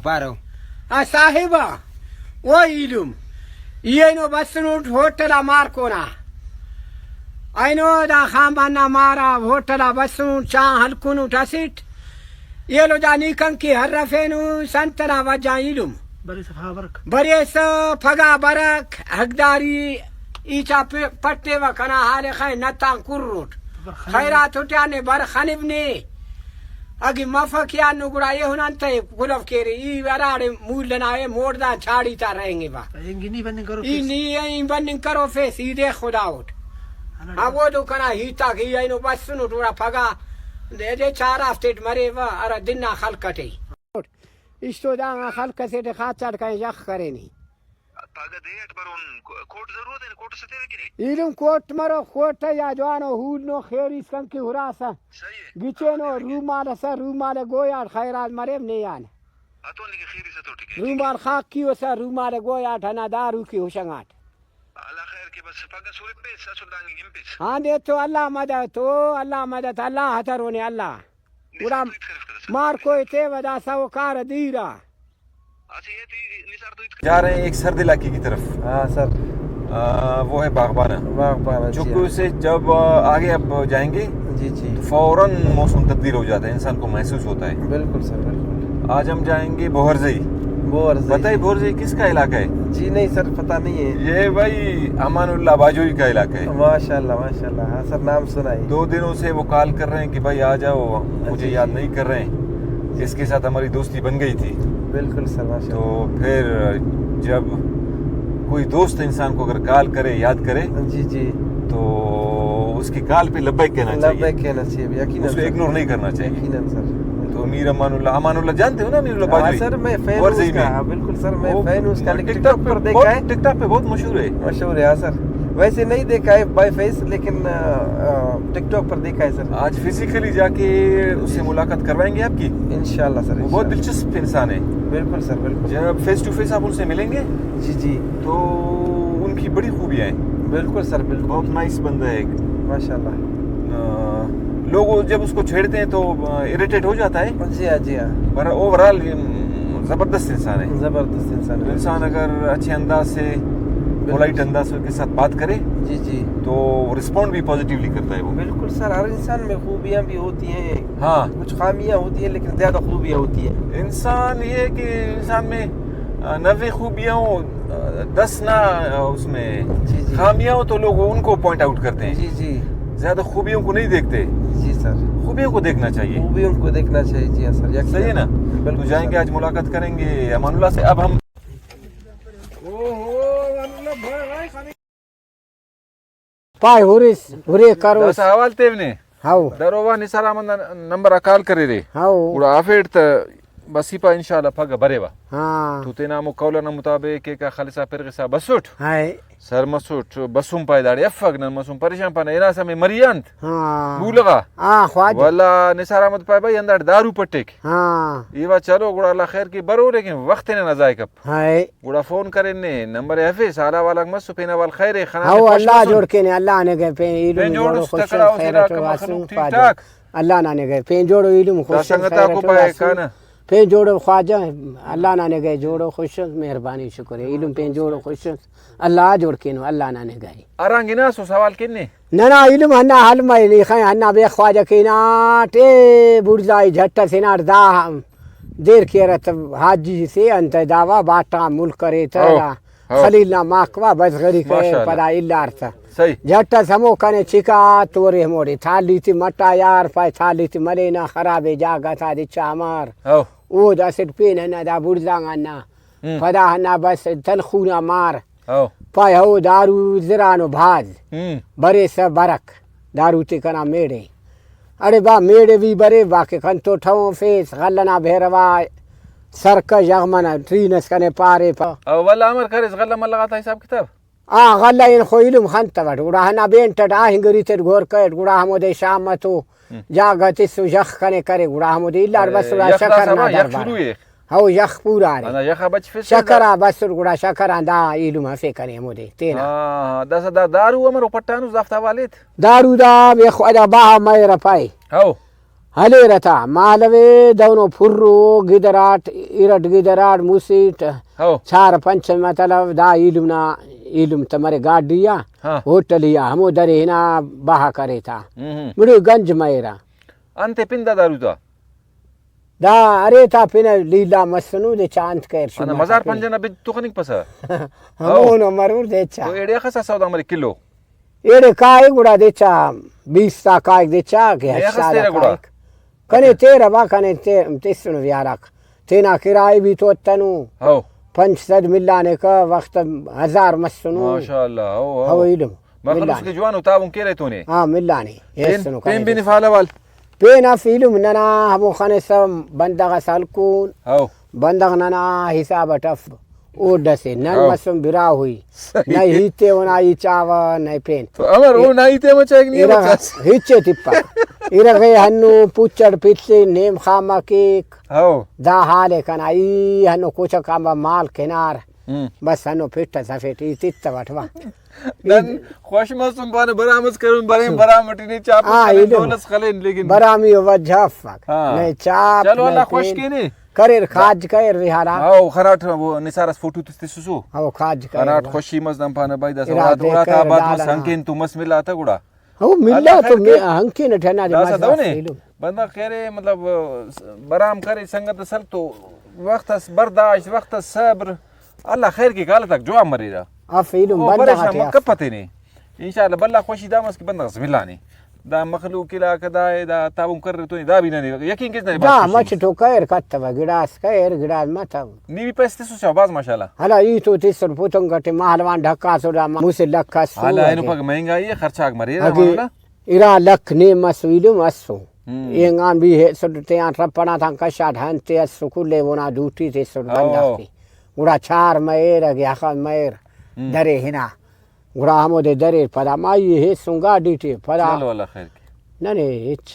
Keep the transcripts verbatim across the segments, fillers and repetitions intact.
پارو۔ آ صاحب آ، او ایلم، ای اینو بسنٹ ہوٹل آ مارکونا۔ اینو دا خان بان نا مارا ہوٹل آ بسنٹ، چاں ہلکنٹ اسٹ۔ ایلو دا نی کنکہ ہرفینس، انت ئنا وجہ ایلم۔ بریسہ پگہ برک۔ بریسہ پگہ برک، حقداری ای چا پ-، پٹیوہ کنا حال خیر نتان کروٹ۔ خیرات اٹی آ نے بر خنب نے۔ اگہ مفک یا نو گڑا ایہن انتئے کلو کیرے، ای ہراڑے مول ئنا اے موڑدان چاڑی تا رہینگے با۔ اینگہ نی بننگ کروفیس۔ ای نی ای بننگ کروفیس، ای دے خدا اٹ۔ ہندا ہمودو کنا ہیتاک ای اینو بسنٹ، گڑا پگہ دے چار ہفتےٹ مریوہ، ہرا دن آ خلق اٹی۔ اسٹو دانا خلق اسیٹ خاچاٹ کنے یخ کرینے۔ پاگہ دے اٹ برون کو-، کوٹ ضرورت ہے، کوٹ سے تیرے کی نہیں؟ ایلم کوٹ مرو، کوٹ یا جوانو ہول نو خیریس کنکہ ہراسہ۔ صحیح ہے۔ گچینو رومال اسا، رومال گویاٹ خیرات مریم نے یان۔ اتون لگے خیری ستو ٹھیک ہے۔ رومال خاک کی اسا، رومال گویاٹ ہنا دارو کی ہشنگاٹ۔ اللہ خیر کے بس پاگہ سورے پیس، اسو دانگی گم پیس۔ ہاں دے تو اللہ مدد، تو اللہ مدد، اللہ ہترونے اللہ۔ گڑا مارکو ایتے و داسا و کار دیرا۔ جا رہے ہیں ایک سرد علاقے کی طرف۔ ہاں سر۔ آ، وہ ہے باغبانہ۔ باغبانہ، جی چونکہ ہاں۔ اسے جب، آ، آگے اب جائیں گے، جی، جی۔ تو فوراً موسم تبدیل ہو جاتا ہے، انسان کو محسوس ہوتا ہے۔ بالکل سر، بالکل۔ آج ہم جائیں گے بہرزئی۔ بہرزئی۔ پتہ ہے بہرزئی کس کا علاقہ ہے؟ جی نہیں سر، پتہ نہیں ہے۔ یہ بھائی امان اللہ باجوئی کا علاقہ ہے۔ ماشاءاللہ، ماشاءاللہ۔ ہاں سر، نام سنا ہے۔ دو دنوں سے وہ کال کر رہے ہیں کہ بھائی آ جاؤ، مجھے جی، یاد جی۔ نہیں کر رہے ہیں۔ اس کے ساتھ ہماری دوستی بن گئی تھی۔ بالکل سر، ماشاءاللہ۔ تو پھر جب کوئی دوست انسان کو اگر کال کرے، یاد کرے، جی، جی۔ تو اس کی کال پہ لبیک کہنا چاہیے۔ لبیک کہنا چاہیے، یقیناً اس کو سر۔ اگنور نہیں کرنا چاہیے۔ یقیناً سر۔ تو میر امان اللہ، امان اللہ جانتے ہو نا، امیر اللہ ہاں باجوئی؟ سر، میں فین ہوں ورزی اس کا، میں۔ ہاں، بالکل سر، میں وہ فین ہوں اس کا، لیکن ٹک ٹاک ٹک ٹاک پہ، پر دیکھا بہت ہے۔ ٹک ٹاک پہ بہت مشہور ہے۔ مشہور ہے، ہاں سر۔ ویسے نہیں دیکھا ہے بائی فیس، لیکن، آ، آ، ٹک ٹاک پر دیکھا ہے سر۔ آج فزیکلی جا کے اس سے جی۔ ملاقات کروائیں گے آپ کی۔ انشاءاللہ سر، وہ بہت انشاءاللہ۔ دلچسپ انسان ہے۔ بالکل سر، بالکل۔ جب فیس ٹو فیس آپ ان سے ملیں گے، جی، جی۔ تو ان کی بڑی خوبیاں ہیں۔ بالکل سر، بالکل۔ بہت نائس بندہ ہے ایک۔ ماشاءاللہ۔ آ، لوگ وہ جب اس کو چھیڑتے ہیں تو، آ، اریٹیٹ ہو جاتا ہے۔ جی ہاں، جی ہاں۔ پر اوورآل یہ، م، زبردست انسان ہے۔ زبردست انسان ہے۔ انسان اگر اچھے انداز سے، بالکل۔ پولائٹ انداز کے ساتھ بات کرے، جی، جی۔ تو رسپونڈ بھی پازیٹیولی کرتا ہے وہ۔ بالکل سر، ہر انسان میں خوبیاں بھی ہوتی ہیں، ہاں۔ کچھ خامیاں ہوتی ہیں، لیکن زیادہ خوبیاں ہوتی ہیں۔ انسان یہ ہے کہ انسان میں، آ، نوے خوبیاں ہوں، آ، دس نہ، آ، اس میں جی، جی۔ خامیاں ہوں تو لوگ ان کو پوائنٹ آؤٹ کرتے ہیں۔ جی، جی۔ زیادہ خوبیوں کو نہیں دیکھتے۔ جی سر۔ خوبیوں کو دیکھنا چاہیے۔ خوبیوں کو دیکھنا چاہیے، جی ہاں سر، یقیناً۔ صحیح ہے نا؟ بالکل تو جائیں سر۔ گے، آج ملاقات کریں گے امان اللہ سے۔ اب ہم پائے ہُرس، ہُرے کروس۔ داسہ حوال تیونے۔ ہاؤ۔ درو وا نثار احمد نا نمبر آ کال کریرے۔ ہاؤ۔ گڑا ہرفیٹ تہ بس ای پا انشاءاللہ پگہ بریوہ۔ ہاں۔ تو تینا ہمو قول ئنا مطابق ایکا خلسا پرغسا بسٹ۔ ہائے۔ سر مسٹ، بسن پائے داڑے افک، نن مسن پریشان پانہ، ہنا سمے مری انت۔ ہاں۔ بولغا۔ ہاں، خواجہ۔ ولا نثار احمد پائے بھائی ہنداڑے دارو پٹیک۔ ہاں۔ ای وا چلو گڑا اللہ خیر کے برو، لیکن وخت ننا ضائع کپ۔ ہائے۔ گڑا فون کرین نے، نمبر ءِ ہرفیس، حال احوال آک مسو، پین احوال خیر ءِ، خنا ہاؤ، نے خوش اللہ مسن۔ جوڑ کینے، اللہ نے گئے پین ایلم پین جوڑ جوڑو اس، خوش تکڑا اس، اس، خیرٹ علاقہ او مخلوق اسن ٹھیک پاجو۔ ٹھاک۔ اللہ نا نے گئے پین جوڑو ایلم دا خوش اس، سنگت آکو خیرٹ پائے اسن کانہ۔ پین جوڑو خواجہ، اللہ نا نے گئے جوڑو خوش اس، مہربانی شکر ہے، ایلم پین جوڑو خوش اس، اللہ جوڑ کینو، اللہ نا نے گئے۔ ارانگ ہناسس حوال کن نے۔ ننا ایلم ہندا حال مرینے، خن ہندا بے خواجہ کیناٹ، اے بڑزائی جھٹ ئس ہناٹ دا دیر کہ ارے تہ حاجی سے انت داوا باٹا ملک کرے تہ او، دا او۔ خلیل نا ماکوا بزغری کرے ماشاءاللہ۔ پدا الار تہ۔ صحیح۔ جھٹ ئس ہمو کنے چکا تورے ہموڑے تھالی تے مٹا یار پائے تھالی تے ملینہ خرابے جاگہ تا دچا مار۔ او۔ او دا اسٹ پین ہندا دا بڑزانگ ہندا۔ ہم۔ پدا ہندا بس تنخو نا مار۔ او۔ پائے ہو دارو زرانو بھاز۔ ہم۔ بریسہ برک دارو تے کنا میڑے۔ اڑے با میڑے بھی برے با کہ کنتو ٹھونفیس غلہ نا بھیروا سرکہ ژغمنہ ٹرین اس کنے پارے پا۔ او ولہ امر کریس غلہ ملہ غاتا حساب کتاب؟ آ غلہ ان خو ایلم خنتوٹ گڑا ہندا بینٹ اٹ آہنگری تیٹ گور کریٹ گڑا ہمودے شام تو ہم۔ جاگہ تسو یخ کنے کرے گڑا ہمودے الار اے، بسرا یخ شکر داسہ نا ہوا، یخ دربار۔ شروع ءِ۔ ہو، یخ پورا ارے۔ ہندا یخ آ بچفسہ شکر آ بسر گڑا شکر آن دا ایلم ہرفے کنے ہمودے تینا۔ ہاں، ہاں، داسہ دا دارو امرو پٹانس دافتا حوالے تے؟ دارو دا بے خواجہ باہا مہر پائے۔ ہو۔ ہلیرہ تا مالوے دہنو پھرو گدراٹ، ارٹ گدراٹ مسیٹ، ہو۔ چار پنچ مطلب دا ایلم نا، ایلم تہ مرے گاڈی آ، ہاں۔ ہوٹل آ ہمو درے ہنا بہا کرے تا۔ ہم ہم۔ گڑا گنج مریرہ۔ انتے پن دا دارو تا؟ دا ارے تا پن لیلا مسنو دے چا انت کریر ہندا شما مزار کافی۔ پنجہ نا بج تو خننگپسہ؟ ہمونو مرور دے چا۔ تو ایڑے اخس آ سودا مریک کلو؟ ایڑے کائک گڑا دے چا، بیس تا کائک دے چا کہ نے ہشت اخس تا تیرہ گڑا؟ کائک۔ کنے تیرہ با، کنے تے-، تسنو یارک۔ تینا کرائے بھی تو اتنو۔ ہو۔ پنچ سد ملانے کا وخت ہزار مسنو۔ ماشاءاللہ، ہو، ہو۔ ہو ایلم۔ مخلوق ملانے۔ کہ جوانو تعاون کیرے تو نے۔ ہاں، ملانے۔ پین، ایسنو پین کنے بنفالہ وال۔ پین اف ایلم ننا ہمو خنسہ بندغ اس ہلکون۔ ہو۔ بندغ ننا حساب اٹ اف۔ اوڈ اسے نن ہو۔ مسن براہوئی۔ صحیح۔ نہ ہیت تے اونا ای چاوہ نہ پین۔ تو امر او نا ہیت تے مچائک نی ارغ مچاس۔ ہچے تپک۔ ارغ ءِ ہنو پچڑ پتے نیم خامہ کیک۔ ہو۔ دا حال ءِ کنا ای ہنو کوچک آنبار مال کنار۔ ہم۔ بس ہنو پٹ اس ہفیٹ ای تتوٹ وا۔ نن خوش مسن پانہ برام اس کرون، بریم برام اٹی نے چاپ اس ہاں، خلین، ایلم۔ ڈول اس خلین، لیکن برامی وجہ افک۔ ہاں۔ نئے چاپ، چلو، نئے اللہ خوش پین۔ کینے۔ کریر، کاج کریر وی حالا۔ ہاو، خراٹ وہ نثار اس فوٹو تس تسسو۔ ہاو، کاج کریر خراٹ وا۔ خوشی مس دم پانہ بھائی داسا ارا اڑا تے اڑا تا کریر بعد دالا مس نا۔ ہنکین تو مس ملا تا گڑا۔ ہاو، ملا اللہ تو خیر کے۔ ہنکین ٹھنا دے داسا مس دانے۔ داس ایلم۔ بندغ خیر اے، مطلب، برام کرے سنگت اس ہل تو وخت اس برداشت، وخت اس صبر، اللہ خیر کیک، حالت آک جوان مریرہ۔ اف ایلم او بندغ پریشان آتے مہ اف۔ کپ تینے۔ انشاءاللہ بھلا خوشی دا مس کہ بندغ اس ملانے۔ دا مخلوق علاقہ دا اے، دا تعاون کرے تو دا بھی ننے یقین کس ننے دا بات خوشی مچ مس۔ تو کئیر کتوہ، گڑاس کئیر، گڑاس متو۔ نی بھی پیسہ تسوسا بھاز ماشاءاللہ۔ ہلا ای تو تسر پتنگ اٹی مہلوان ڈھکاسو دا مسہ لکھ اسو ہلا اینو اگہ۔ پک مہنگائی اے، خرچہ آک مریرہ اگہ مالو نا۔ ارا لکھ نیم اسو ایلم اسو۔ ہم۔ اینگان بھی ایسٹ تیان رپنا تان کشاٹ ہنتے اسو کل ءِ اونا ڈیوٹی تیسٹ ہاو، بندغ ہاو۔ تے۔ گڑا چار مہر اگہ اخہ مہر ہم۔ درے ہنا۔ گڑا ہمودے دریر پدا مائی ہیسن گاڈی ٹی پدا چلو اللہ خیر کے۔ ننے ہچ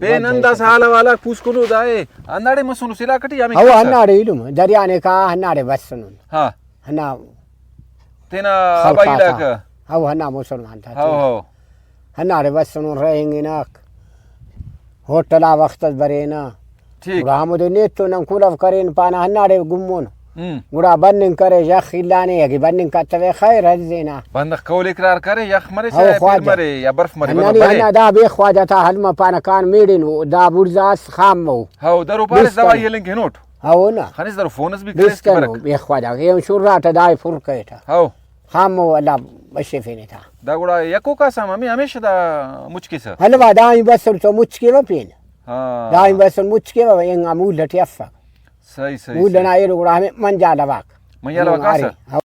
پین بد انداز ایسا۔ حال احوال آک پوسکنو دا اے۔ ہنداڑے مسنو سلاک ٹی یا ہمے او خاص آ؟ ہنداڑے ایلم دریا نے کا ہنداڑے بسنن۔ ہاں۔ ہندا تینا خلق آبائی آتا۔ علاقہ۔ ہو، ہندا مسلمان تا ہو، تینا۔ ہو۔ ہنداڑے بسنن رہینگنک۔ ہوٹل آ وخت اس برینہ۔ ٹھیک۔ گڑا ہمودے نیت تو نن کلو کرین پانہ ہنداڑے گمون۔ ہم۔ گڑا بننگ کرے یخ الانے اگہ بننگ کتوے خیر ہزینا۔ بندغ قول اقرار کرے یخ مرے ہو چاہے پھر خواجہ۔ مرے یا برف مرے، بندغ ننے برے۔ ہندا دا بے خواجہ تا حلمہ پانہ کان میڑن دا بڑزا اس خام مو۔ ہو، درو پارس بستنو۔ دوائی ہلنگ ہنوٹ۔ ہو نا۔ خنس درو فون اس بھی کریس کہ بستنو برک۔ بے خواجہ۔ اے ہم شراٹہ دائے پر کریٹہ۔ ہو۔ خام مو اللہ بشفینے تا۔ دا گڑا یکو کاسام ہمیں ہمیشہ دا مچ کیسہ۔ حلوا دائیں بسر تو مچ کیوہ پین۔ ہاں۔ دائیں بسر مچ کیوہ انگا مول ٹی افک۔ صحیح، صحیح، مول صحیح۔ نا ایلو گڑا ہمیں منجا لواک۔ منجا لواک ہمیں کاسہ؟ ارے، ہو۔